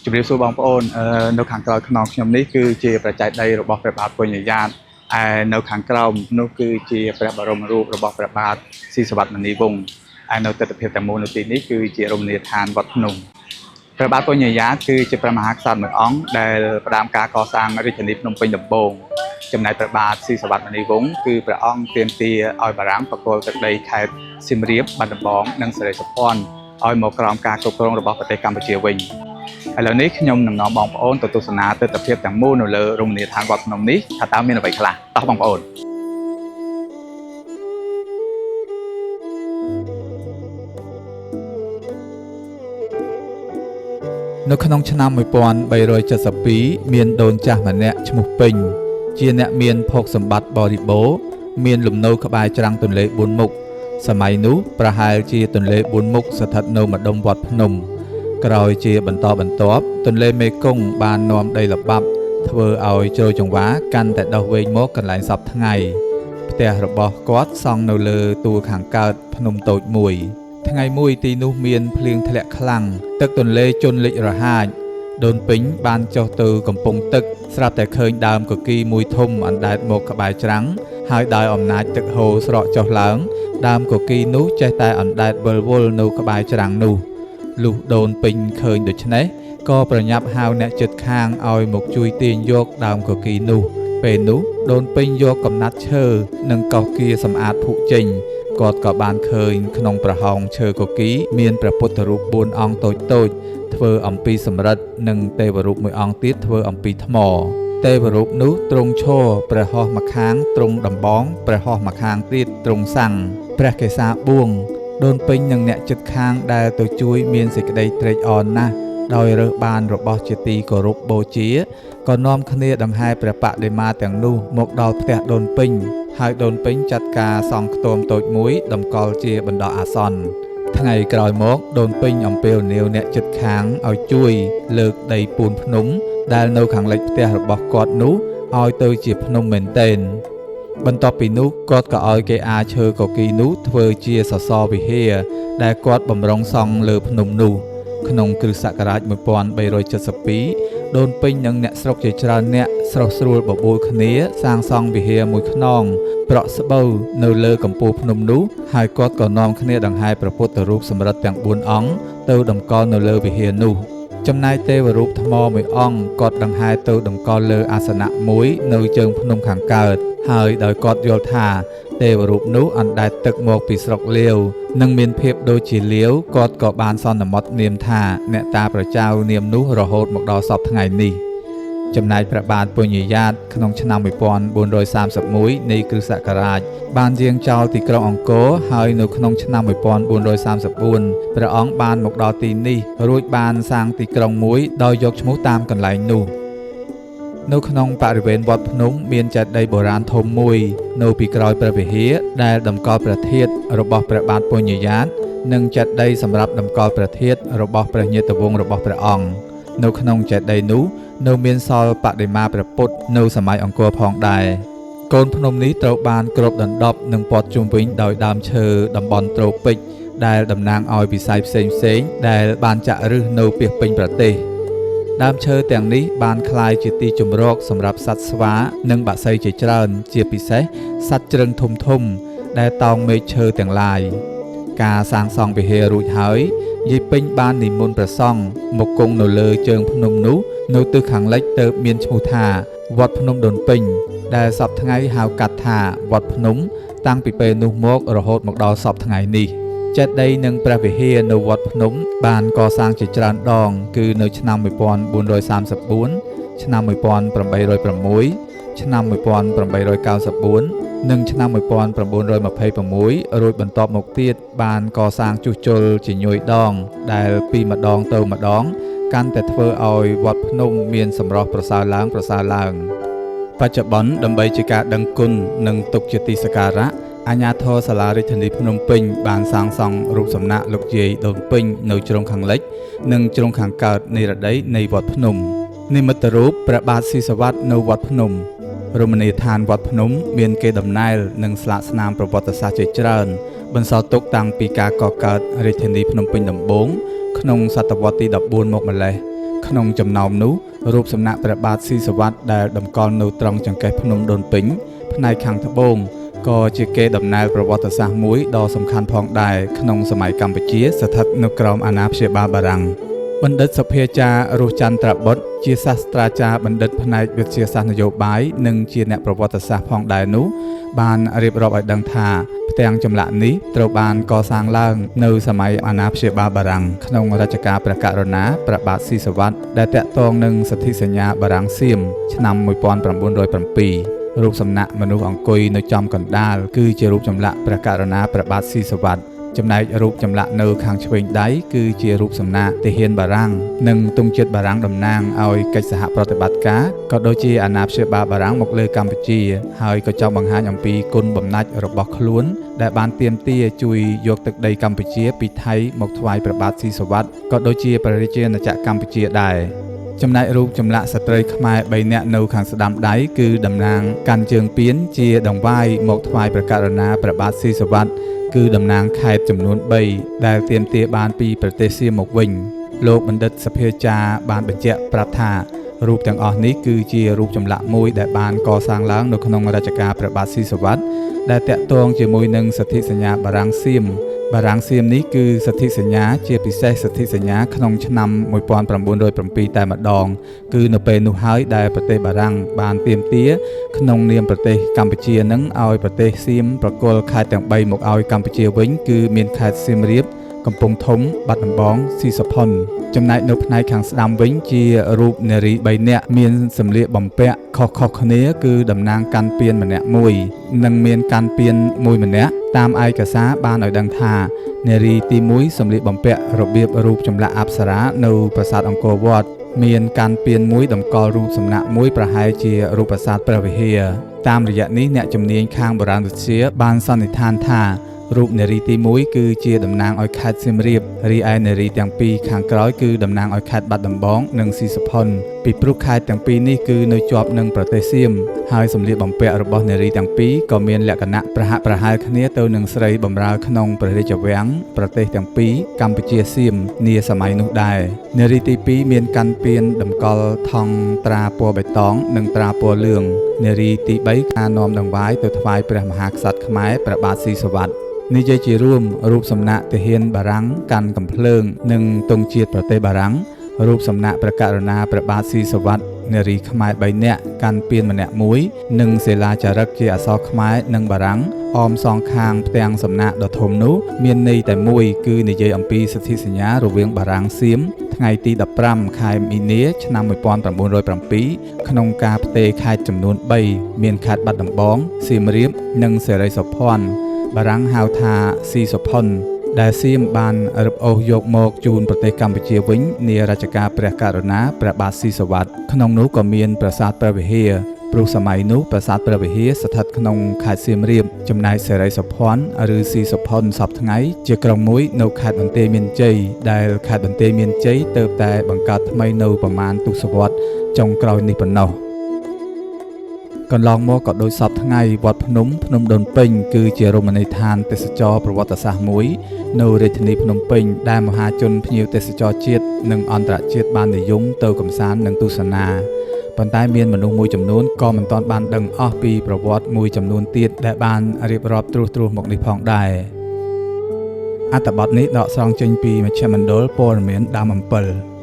ជំរាបសួរបងប្អូននៅខាងក្រោយខ្នងខ្ញុំនេះគឺជាព្រះចេតិយរបស់ព្រះបាទពញាយ៉ាតឯនៅខាងក្រោមនោះគឺជាព្រះបរមរូបរបស់ព្រះបាទស៊ីសុវត្ថិមុនីវង្សឯនៅទិដ្ឋភាពទាំងមូលនៅទីនេះគឺជារមណីយដ្ឋានវត្តភ្នំព្រះបាទពញាយ៉ាតគឺជាព្រះមហាក្សត្រមួយអង្គដែលផ្ដើមការកសាងរាជធានីភ្នំពេញដំបូងចំណែកព្រះបាទស៊ីសុវត្ថិមុនីវង្សគឺព្រះអង្គទាមទារឲ្យបារាំងប្រគល់ទឹកដីខេត្តសៀមរាបបាត់ដំបងនិងសិរីសោភ័ណ្ឌឲ្យមកក្រោមការគ្រប់គ្រងរបស់ប្រទេសកម្ពុជាវិញ ឥឡូវនេះខ្ញុំនឹងនាំបងប្អូនទៅទស្សនាទិដ្ឋភាពទាំងមូលនៅលើរមណីយដ្ឋានវត្តភ្នំនេះថាតើមានអ្វីខ្លះតោះបងប្អូន នៅក្នុងឆ្នាំ1372មានដូនចាស់ម្នាក់ឈ្មោះពេញ ជាអ្នកមានភោគសម្បត្តិបរិបូរណ៍មានលំនៅក្បែរច្រាំងទន្លេ4មុខសម័យនោះប្រហែលជាទន្លេ4មុខស្ថិតនៅម្ដុំវត្តភ្នំ ក្រោយជាបន្តបន្ទាប់ទន្លេមេគង្គបាននាំដីល្បាប់ធ្វើឲ្យជ្រោយចង្វាកាន់តែដុះវែងមកកន្លែងសព្វថ្ងៃផ្ទះរបស់គាត់សង់នៅលើទួលខាងកើតភ្នំតូចមួយ ថ្ងៃមួយទីនោះមានភ្លៀងធ្លាក់ខ្លាំងទឹកទន្លេជន់លិចរហាចដូនពេញបានចុះទៅកំពង់ទឹកស្រាប់តែឃើញដើមគគីរមួយធំអណ្ដែតមកក្បែរច្រាំងហើយដោយអំណាចទឹកហូរស្រកចុះឡើងដើមគគីរនោះចេះតែអណ្ដែតវិលវល់នៅក្បែរច្រាំងនោះលុះដូនពេញឃើញដូច្នេះក៏ប្រញាប់ហៅអ្នកជិតខាងឲ្យមកជួយទាញយកដើមគគីរនោះពេលនោះដូនពេញយកកំណាត់ឈើនិងកោសគៀសម្អាតភក់ចេញគាត់ក៏បានឃើញក្នុងប្រហោងឈើគគីរមានព្រះពុទ្ធរូប4អង្គតូចៗធ្វើអំពីសំរឹទ្ធនិងទេវរូបមួយអង្គទៀតធ្វើអំពីថ្មទេវរូបនោះទ្រង់ឈរព្រះហស្ថម្ខាងទ្រង់ដំបងព្រះហស្ថម្ខាងទៀតទ្រង់សាំងព្រះកេសាបួងដូនពេញនិងអ្នកជិតខាងដែលទៅជួយមានសេចក្តីត្រេកអរណាស់ដោយរើសបានរបស់ជាទីគោរពបូជាក៏នាំគ្នាដង្ហែព្រះបដិមាទាំងនោះមកដល់ផ្ទះដូនពេញហើយដូនពេញចាត់ការសង់ខ្ទមតូចមួយតម្កល់ជាបណ្ដោះអាសន្នថ្ងៃក្រោយមកដូនពេញអំពាវនាវអ្នកជិតខាងឲ្យជួយលើកដីពូនភ្នំដែលនៅខាងលិចផ្ទះរបស់គាត់នោះឲ្យទៅជាភ្នំមែនទែនបន្ទាប់ពីនោះគាត់ក៏ឲ្យគេអាឈើគគីរនោះធ្វើជាសសរវិហារដែលគាត់បំរុងសង់លើភ្នំនោះក្នុងគ្រិស្តសករាជ1372ដូនពេញនិងអ្នកស្រុកជាច្រើនអ្នកស្រុះស្រួលបបួលគ្នាសាងសង់វិហារមួយខ្នងប្រក់ស្បូវនៅលើកំពូលភ្នំនោះហើយគាត់ក៏នាំគ្នាដង្ហែព្រះពុទ្ធរូបសំរឹទ្ធទាំង4អង្គទៅតម្កល់នៅលើវិហារនោះចំណែកទេវរូបថ្មមួយអង្គគាត់ដង្ហែទៅតម្កល់លើអាសនៈមួយនៅជើងភ្នំខាងកើតហើយដោយគាត់យល់ថាទេវរូបនោះអណ្ដែតទឹកមកពីស្រុកលាវនិងមានភាពដូចជាលាវគាត់ក៏បានសន្មតនាមថាអ្នកតាប្រចៅនាមនោះរហូតមកដល់សព្វថ្ងៃនេះចំណែកព្រះបាទពញាយ៉ាតក្នុងឆ្នាំ1431នៃគ្រិស្តសករាជបានយាងចោលទីក្រុងអង្គរហើយនៅក្នុងឆ្នាំ1434ព្រះអង្គបានមកដល់ទីនេះរួចបានសាងទីក្រុងមួយដោយយកឈ្មោះតាមកន្លែងនោះនៅក្នុងបរិវេណវត្តភ្នំមានចេតិយបុរាណធំមួយនៅពីក្រោយព្រះវិហារដែលតម្កល់ព្រះធាតុរបស់ព្រះបាទពញាយ៉ាតនិងចេតិយសម្រាប់តម្កល់ព្រះធាតុរបស់ព្រះញាតិវង្សរបស់ព្រះអង្គនៅក្នុងចេតិយនោះនៅមានសល់បដិមាព្រះពុទ្ធនៅសម័យអង្គរផងដែរកូនភ្នំនេះត្រូវបានគ្របដណ្ដប់និងព័ទ្ធជុំវិញដោយដើមឈើតំបន់ត្រូពិកដែលតំណាងឲ្យវិស័យផ្សេងៗដែលបានចាក់ឫសនៅពាសពេញប្រទេសដើមឈើទាំងនេះបានក្លាយជាទីជម្រកសម្រាប់សត្វស្វានិងបក្សីជាច្រើនជាពិសេសសត្វជ្រឹងធំៗដែលតោងមែកឈើទាំងឡាយការសាងសង់វិហាររួចហើយយាយពេញបាននិមន្តព្រះសង្ឃមកគង់នៅលើជើងភ្នំនោះនៅទិសខាងលិចទៅមានឈ្មោះថាវត្តភ្នំដូនពេញដែលសព្វថ្ងៃហៅកាត់ថាវត្តភ្នំតាំងពីពេលនោះមករហូតមកដល់សព្វថ្ងៃនេះចេតិយនិងព្រះវិហារនៅវត្តភ្នំបានកសាងជាច្រើនដងគឺនៅឆ្នាំ1434ឆ្នាំ1806ឆ្នាំ1894និងឆ្នាំ1926រួចបន្ទាប់មកទៀតបានកសាងជួសជុលជាញយដងដែលពីម្ដងទៅម្ដងកាន់តែធ្វើឲ្យវត្តភ្នំមានសម្រស់ប្រសើរឡើងប្រសើរឡើងបច្ចុប្បន្នដើម្បីជាការដឹងគុណនិងទុកជាទីសក្ការៈអាជ្ញាធរសាលារាជធានីភ្នំពេញបានសាងសង់រូបសំណាកលោកយាយដូនពេញនៅជ្រុងខាងលិចនិងជ្រុងខាងកើតនៃរដីនៃវត្តភ្នំនិមិត្តរូបព្រះបាទស៊ីសុវត្ថិនៅវត្តភ្នំរមណីយដ្ឋានវត្តភ្នំមានគេដំណែលនិងស្លាកស្នាមប្រវត្តិសាស្ត្រជាច្រើនបន្សល់ទុកតាំងពីការកកើតរាជធានីភ្នំពេញដំបូងក្នុងសតវត្សទី14មកម្ល៉េះ ក្នុងចំណោមនោះរូបសំណាកព្រះបាទស៊ីសុវត្ថិដែលតម្កល់នៅត្រង់ចង្កេះភ្នំដូនពេញផ្នែកខាងត្បូងក៏ជាកេរដំណែលប្រវត្តិសាស្ត្រមួយដ៏សំខាន់ផងដែរក្នុងសម័យកម្ពុជាស្ថិតនៅក្រោមអាណាព្យាបាលបារាំងបណ្ឌិតសភាចារ្យរស់ចន្ទ្របុត្រជាសាស្ត្រាចារ្យបណ្ឌិតផ្នែកវិទ្យាសាស្ត្រនយោបាយនិងជាអ្នកប្រវត្តិសាស្ត្រផងដែរនោះបានរៀបរាប់ឲ្យដឹងថាផ្ទាំងចម្លាក់នេះត្រូវបានកសាងឡើងនៅសម័យអាណាព្យាបាលបារាំងក្នុងរជ្ជកាលព្រះករុណាព្រះបាទស៊ីសុវត្ថិដែលតាក់ទងនឹងសន្ធិសញ្ញាបារាំងសៀមឆ្នាំ1907រូបសំណាកមនុស្សអង្គុយនៅចំកណ្ដាលគឺជារូបចម្លាក់ព្រះករុណាព្រះបាទស៊ីសុវត្ថិចំណែករូបចម្លាក់នៅខាងឆ្វេងដៃគឺជារូបសំណាកទាហានបារាំងនិងទង់ជាតិបារាំងតំណាងឲ្យកិច្ចសហប្រតិបត្តិការក៏ដូចជាអាណាព្យាបាលបារាំងមកលើកម្ពុជាហើយក៏ចង់បង្ហាញអំពីគុណបំណាច់របស់ខ្លួនដែលបានទាមទារជួយយកទឹកដីកម្ពុជាពីថៃមកថ្វាយព្រះបាទស៊ីសុវត្ថិក៏ដូចជាព្រះរាជាណាចក្រកម្ពុជាដែរចំណែករូបចម្លាក់ស្ត្រីខ្មែរ3នាក់នៅខាងស្ដាំដៃគឺតំណាងកាន់ជើងពានជាដង្វាយមកថ្វាយព្រះករុណាព្រះបាទស៊ីសុវត្ថិគឺតំណាងខេត្តចំនួន3ដែលទាមទារបានពីប្រទេសសៀមមកវិញលោកបណ្ឌិតសភាចារ្យបានបញ្ជាក់ប្រាប់ថារូបទាំងអស់នេះគឺជារូបចម្លាក់មួយដែលបានកសាងឡើងនៅក្នុងរជ្ជកាលព្រះបាទស៊ីសុវត្ថិដែលតាក់ទងជាមួយនឹងសន្ធិសញ្ញាបារាំងសៀមបារាំងសៀមនេះគឺសន្ធិសញ្ញាជាពិសេសសន្ធិសញ្ញាក្នុងឆ្នាំ1907តែម្ដងគឺនៅពេលនោះហើយដែលប្រទេសបារាំងបានទាមទារក្នុងនាមប្រទេសកម្ពុជានឹងឲ្យប្រទេសសៀមប្រគល់ខេត្តទាំង3មកឲ្យកម្ពុជាវិញគឺមានខេត្តសៀមរាបកំពង់ធំបាត់ដំបងស៊ីសុផុនចំណែកនៅផ្នែកខាងស្ដាំវិញជារូបនារី3នាក់មានសម្លៀកបំពាក់ខុសៗគ្នាគឺតំណាងកាន់ពានម្នាក់មួយនិងមានកាន់ពានមួយម្នាក់តាមឯកសារបានឲ្យដឹងថានារីទី1សម្លៀកបំពាក់របៀបរូបចម្លាក់អប្សរានៅប្រាសាទអង្គរវត្តមានកាន់ពានមួយតម្កល់រូបសំណាកមួយប្រហែលជារូបប្រាសាទព្រះវិហារតាមរយៈនេះអ្នកជំនាញខាងបុរាណវិទ្យាបានសន្និដ្ឋានថារូបនារីទី1គឺជាតំណាងឲ្យខេត្តសៀមរាបរីឯនារីទាំងពីរខាងក្រោយគឺតំណាងឲ្យខេត្តបាត់ដំបងនិងស៊ីសុផុនពីព្រោះខេត្តទាំងពីរនេះគឺនៅជាប់នឹងប្រទេសសៀមហើយសម្លៀកបំពាក់របស់នារីទាំងពីរក៏មានលក្ខណៈប្រហាក់ប្រហែលគ្នាទៅនឹងស្រីបម្រើក្នុងព្រះរាជវាំងប្រទេសទាំងពីរកម្ពុជាសៀមនាសម័យនោះដែរនារីទី2មានកាន់ពានតម្កល់ថង់ត្រាពណ៌បៃតងនិងត្រាពណ៌លឿងនារីទី3ការនាំដង្វាយទៅថ្វាយព្រះមហាក្សត្រខ្មែរព្រះបាទស៊ីសុវត្ថិនិយាយជារួមរូបសំណាកទាហានបារាំងកាន់កំភ្លើងនិងទង់ជាតិប្រទេសបារាំងរូបសំណាកព្រះករុណាព្រះបាទស៊ីសុវត្ថិនារីខ្មែរ3នាក់កាន់ពានម្នាក់មួយនិងសិលាចារឹកជាអក្សរខ្មែរនិងបារាំងអមសងខាងផ្ទាំងសំណាកដ៏ធំនោះមានន័យតែមួយគឺនិយាយអំពីសន្ធិសញ្ញារវាងបារាំងសៀមថ្ងៃទី15ខែមីនាឆ្នាំ1907ក្នុងការផ្ទេរខេត្តចំនួន3មានខេត្តបាត់ដំបងសៀមរាបនិងសិរីសោភ័ណ្ឌបារាំងហៅថាស៊ីសុផុនដែលសៀមបានរឹបអូសយកមកជូនប្រទេសកម្ពុជាវិញនារជ្ជកាលព្រះករុណាព្រះបាទស៊ីសុវត្ថិក្នុងនោះក៏មានប្រាសាទព្រះវិហារព្រោះសម័យនោះប្រាសាទព្រះវិហារស្ថិតក្នុងខេត្តសៀមរាបចំណែកសិរីសោភ័ណ្ឌឬស៊ីសុផុនសព្វថ្ងៃជាក្រុងមួយនៅខេត្តបន្ទាយមានជ័យដែលខេត្តបន្ទាយមានជ័យទើបតែបង្កើតថ្មីនៅប្រមាណទសវត្សរ៍ចុងក្រោយនេះប៉ុណ្ណោះកន្លងមកក៏ដូចសព្វថ្ងៃវត្តភ្នំភ្នំដូនពេញគឺជារមណីយដ្ឋានទេសចរប្រវត្តិសាស្ត្រមួយនៅរាជធានីភ្នំពេញដែលមហាជនភ្ញៀវទេសចរជាតិនិងអន្តរជាតិបាននិយមទៅកម្សាន្តនិងទស្សនាប៉ុន្តែមានមនុស្សមួយចំនួនក៏មិនទាន់បានដឹងអស់ពីប្រវត្តិមួយចំនួនទៀតដែលបានរៀបរាប់ត្រួសៗមកនេះផងដែរអត្ថបទនេះដកស្រង់ចេញពីមជ្ឈមណ្ឌលព័ត៌មានដើមអំពិល។